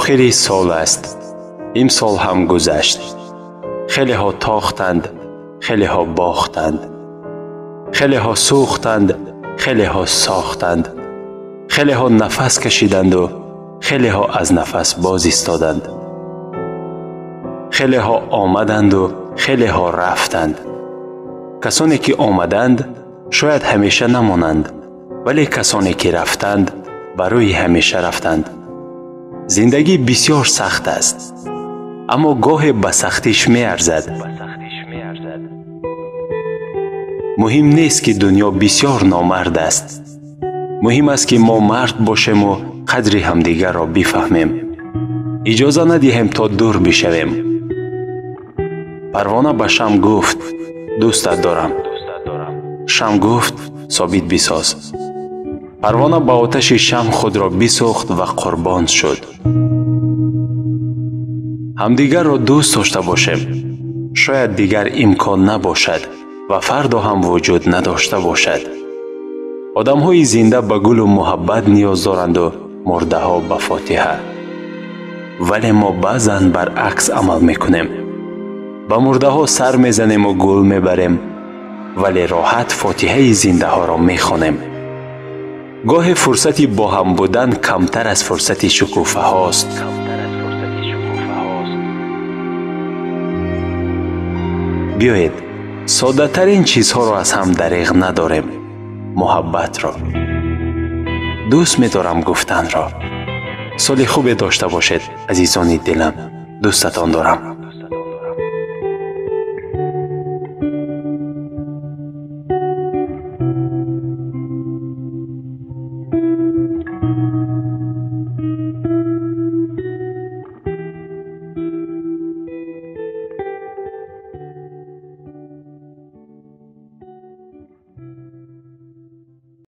Охири сол аст. Имсол ҳам гузашт. Хелеҳо тохтанд, хелеҳо бохтанд. Хелеҳо сӯхтанд, хелеҳо сохтанд. Хелеҳо нафас кашиданду хелеҳо аз нафас боз истоданд. Хелеҳо омаданду хелеҳо рафтанд. Касоне ки омаданд, шояд ҳамеша намонанд, вале касоне ки рафтанд, барои ҳамеша рафтанд. Зиндагӣ бисёр сахт аст, аммо гоҳе ба сахтиш меарзад. Муҳим нест, ки дунё бисёр номард аст. Муҳим аст, ки мо мард бошему қадри ҳамдигарро бифаҳмем. Иҷоза надиҳем, то дур бишавем. Парвона ба шамъ гуфт: дӯстат дорам. Шамъ гуфт: собит бисоз. Парвона ба оташи шамъ худро бисӯхт ва қурбон шуд. Ҳамдигарро дӯст дошта бошем. Шояд дигар имкон набошад ва фардо ҳам вуҷуд надошта бошад. Одамҳои зинда ба гулу муҳаббат ниёз доранду мурдаҳо ба фотиҳа. Вале мо баъзан баръакс амал мекунем. Ба мурдаҳо сар мезанему гул мебарем, вале роҳат фотиҳаи зиндаҳоро мехонем. Гоҳе фурсати бо ҳам будан камтар аз фурсати шукуфаҳост. Биёед, соддатарин чизҳоро аз ҳам дариғ надорем. Муҳаббатро. Дӯст медорам гуфтанро. Соли хубе дошта бошед, азизони дилам. Дӯстатон дорам.